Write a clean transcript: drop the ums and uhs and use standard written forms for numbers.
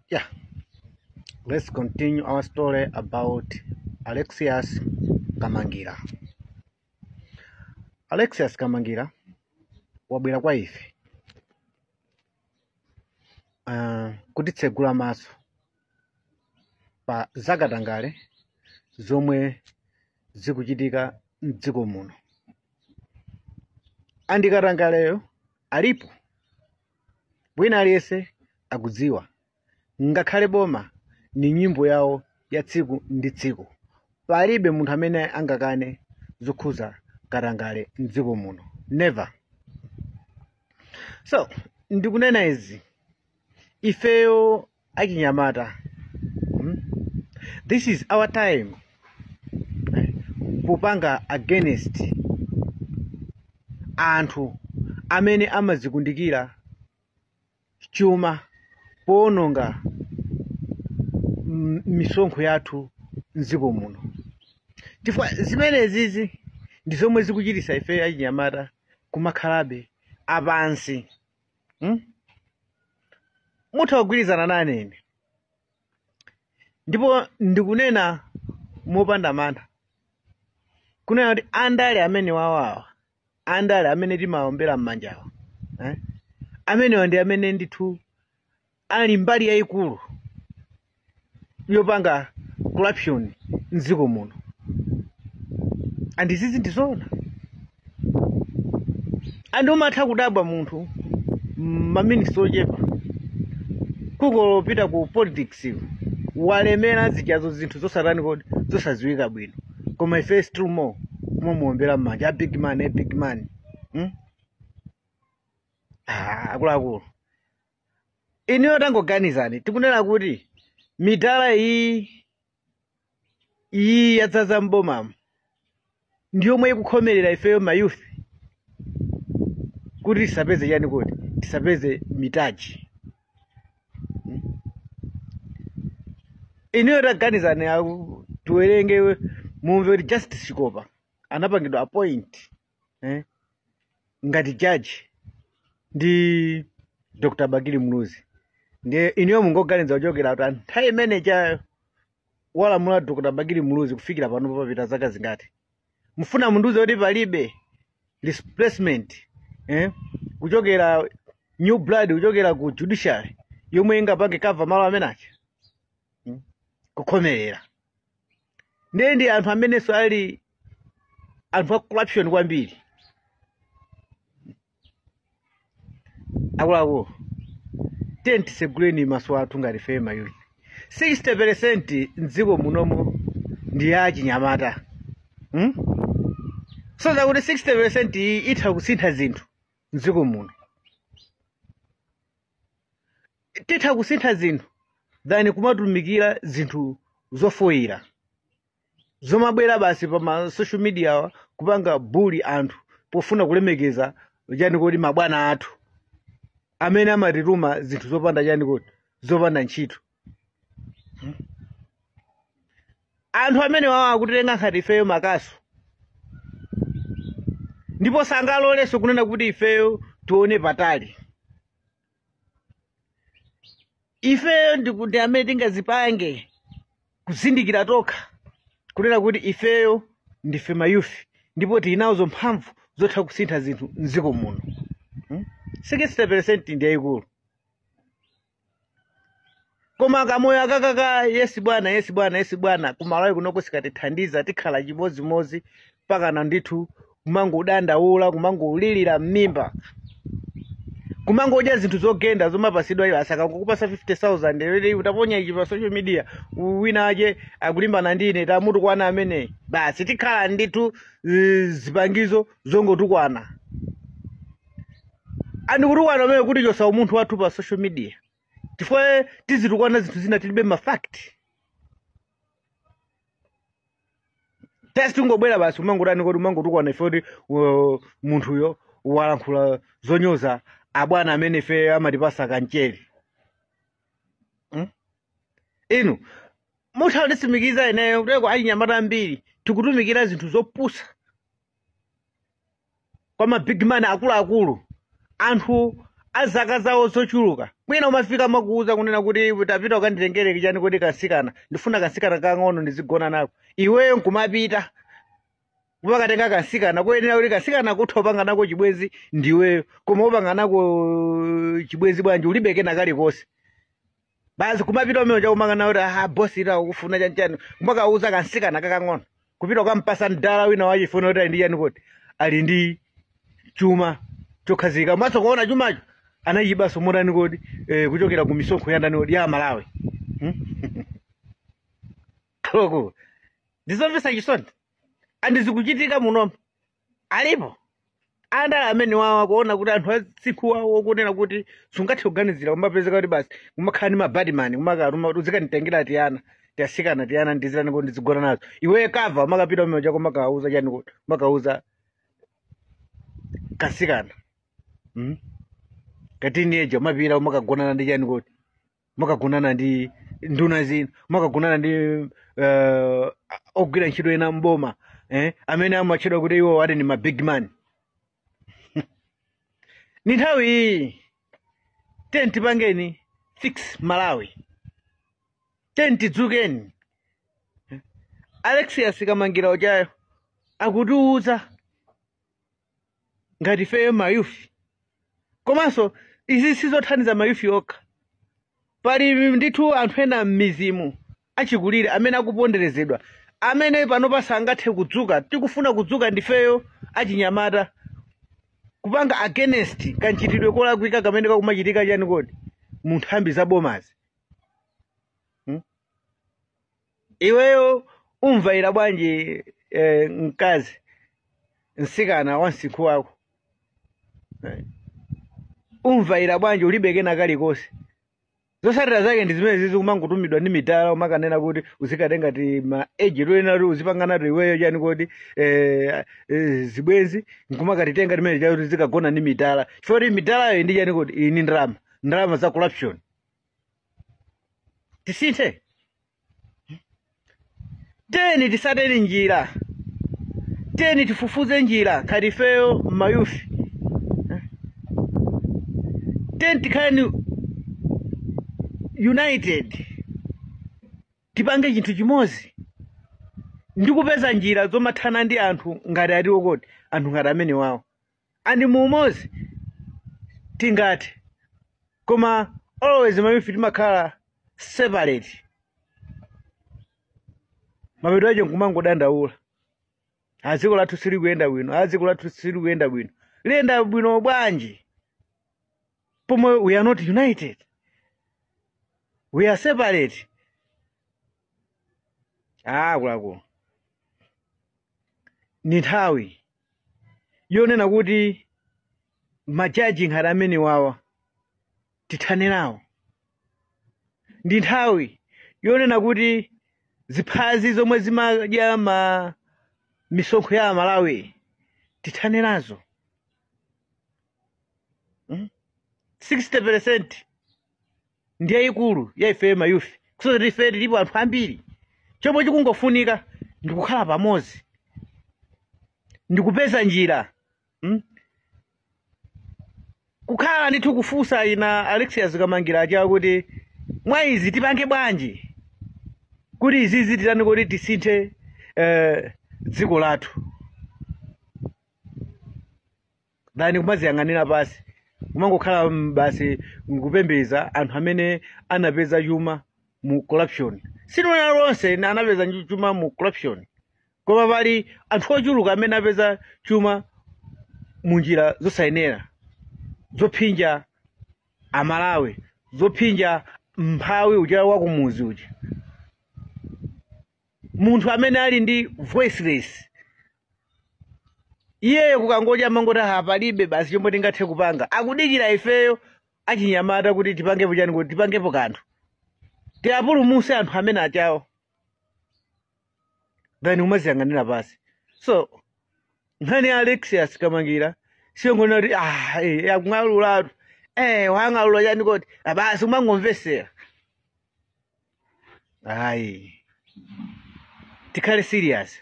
Yeah, let's continue our story about Alexius Kamangira. Alexius Kamangira wabwera kwa ife kutitsegula maso pa zakatangale zomwe zikuchitika mdziko muno. Andikatangaleyo alipo, wina aliyense akudziwa, ngakhale boma ni nyimbo yawo ya tsiku ndi tsiku. Palibe munthu amene angakane zokhuza katangale mdziko muno, never. So ndikunena izi, ifeyo achinyamata, this is our time kupanga against anthu amene amazikundikira chuma poononga misonkho yathu mdziko muno. Chifukwa zimenezizi ndi zomwe zikuchititsa ifeyo achinyamata kumakhalabe apansi. Mutha kugwirizana nane ine, ndipo ndikunena mopanda mantha kunena kuti andale amene wawawa, andale amene timawombera m'manjawa, amenewa ndi amene ndithu ali mbali yayikulu yopanga corruption mdziko muno. Andizizi ndizoona. Andi umatha kudabwa munthu maminisi ochepa kungopita ku politics walemera zichazo zinthu zosatani kodi zosadziwika bwino, koma ife still more kumamuombera m'manja, a big man, a big man. Akuluakulu, inuyo tangoganizani, tikunena kuti midala iyi yadzaza m'bomamu ndi yomwe ikukhomerera ifeyo ma youth kuti tisapeze chani kodi, tisapeze mitaji. Inuyo taganizani, tiwerenge mumve kuti Justice Chikopa anapangidwa appoint ngati judge ndi Dr. Bakili Muluzi. Ndiye inuyo mungoganiza kuchokera kuti nthawi imene cha walamula Dr. Bakili Muluzi kufikira pano papita zaka zingati. Mufuna mundiuze kuti palibe replacement kuchokera new blood kuchokera ku judiciary yomwe ingapange cover malo amenacha kukhomerera. Ndiye ndi anthu amenenso ali anthu a corruption kwambiri. Akuluakulu, tiye tiseguleni maso athu ngati ife ma youth. 60% mdziko munomo ndi ya achinyamata. So zakuti 60% iyi itha kusintha zinthu mdziko muno, titha kusintha zinthu than kumatumikira zinthu zofoyera zomabwera basi pa ma social media kupanga bully anthu pofuna kulemekeza chani kodi mabwana athu amene amatituma zinthu zopanda chani kodi, zopanda ntchito. Anthu amene wawa akutenga ngati ifeyo makaso, ndipo sangalolenso kunena kuti ifeyo tione patali. Ifeyo ndi amene tingazipange kuzindikira tokha kunena kuti ifeyo ndife mayufi ndipo tili nazo mphamvu zotha kusintha zinthu mdziko muno. 60% ndi yayikulu, koma kamoyo akakaka yes bwana, yes bwana, yes bwana, kumalawi kunoko sikatithandiza, tikhala chimodzimodzi pakana ndithu kumangodandaula, kumangolilira m'mimba, kumangodya zinthu zogenda zomapasidwa iwo. Asakangokupasa 50,000 lero utaponya ichi pa social media, wina ache akulimbana ndine tamutukwana amene, basi tikhala ndithu zipangizo zongotukwana. Andikutukwana amene kuti chosa umunthu wathu pa social media, chifukwa tizitukwana zinthu zina tilibe ma fact. Test ungobwera basi umangotani kodi umangotukwana ife kuti munthuyo walankhula zonyoza abwana amene ife amatipasa kanchere. Inu mutha kunditsimikiza ineyo kuti achinyamata ambiri tikutumikira zinthu zopusa kwa ma big man akuluakulu, anthu Azaka zawo zochuluka mwina umafika makuuza kunena kuti tapita ukanditengere chani kuti kasikana, ndifuna kasikana kang'ono ndizigona nako. Iweyo nkumapita kumakatenga kasikana kuyenera kuti kasikana kutha upanga nako chibwezi ndiweyo, koma upanga nako chibwezi bwanji ulibe kena kalikonse. Basi kumapita umene chakumangana kuti aha bosi ita ukufuna chanchani, kumakauza kasikana kakang'ono kupita ukampasa mdala wina wachifuna kuti ali ndi chani kuti ali ndi chuma chokhazika. Maso kuona chumacho anachibaso motani kodi kuchokera ku misonkho ya ndani kodi ya Malawi. Koko ndizomvetsa chisoni andizikuchitika munomu. Alipo andala amene wawa kuona kuti anthu atsiku wawo kunena kuti sungathe kuganizira kumapezeka kuti basi kumakhala ndi mabadimani kumakatuma kuti uzikanditengera tiyana tiyasikana tiyana ndizirani kuti ndizigona nazo. Iweyo kava umakapita umene chako umakauza chani kuti umakauza kasikana kateenager umapita umakagonana ndi chani kuti umakagonana ndi nduna zina, umakagonana ndi ogwira ntchito ena mboma amene amatchedwa kuti iwo ati ndi ma big man. Ni nthawi iyi tenti pangeni fix Malawi, tenti dzukeni. Alexius Kamangira uchayo akutiuza ngati ifeyo mayufi, komanso izi sizothandiza mayufi okha. Pali ndithu anthu ena m'mizimu achikulire amene akuponderezedwa, amene panopa sangathe kudzuka. Tikufuna kudzuka ndifeyo achinyamata kupanga against kanchitidwe kolakwika kamene kakumachitika chani kodi mu nthambi za bomazi. Iweyo umvaira bwanji mkazi msikana wa msinkhu wako umvaira bwanji ulibe kena kalikonse? Zotsatira zake ndi zimene zizi kumangotumidwa ndi mitala umakanena kuti uzikatenga ti ma age toyena kuti uzipangana ti iweyo chani kodi zibwenzi nkumakatitenga timene chakuti zikagona ndi mitala, chifukwa kuti mitalayo ndi chani kodi iyi ni ndalama, ndalama za corruption. Tisinthe teni, tisateni njira, teni tifufuze njira khati ifeyo mayufi, teni tikhaleni united, tipange chinthu chimodzi ndikupeza njira zomathana ndi anthu ngati atiwo kodi anthu ngati amene wawo andi muumodzi tingati, koma always mayufi timakhala separate. Mapeto acho nkumangodandaula adziko lathu silikuyenda bwino, adziko lathu silikuyenda bwino. Liyenda bwino bwanji pomwe we are not united, we are separate? Akuluakulu, ni nthawi yonena kuti majaji ngati amene wawa tithane nawo. Ndi nthawi yonena kuti ziphazi zomwe zimadya ma misonkho ya Malawi tithane nazo. 60% ndi yayikulu ya ife mayufi, kusoti ife tilipo anthu ambiri. Chomwe chikungofunika ndikukhala pamodzi ndikupeza njira Kukhala ndithu kufunsa ina Alexius Kamangira achawa kuti mwa izi tipange bwanji kuti izizi titani kuti tisinthe dziko lathu, dani kumaziyang'anira pasi kumangokhala basi nkupembeza anthu amene anapeza chuma mu corruption. Sinona lonse anapeza chuma mu corruption, koma pali anthu ochuluka amene apeza chuma mu njira zosayenera, zophinja Amalawi, zophinja mphawi uja wa kumuzi uja, munthu amene ali ndi voiceless. Iyeyo kukangoja mangoti palibe basi chomwe tingathe kupanga, akudikira ifeyo achinyamata kuti tipangepo chani kuti tipangepo kanthu tiapulumuse anthu amene achawo, then umaziyang'anira pasi. So nkhani ya Alexius Kamangira siyongonera kuti akung'alulatu wang'alula chani koti basi umangomvesera. Ayi, tikhale serious.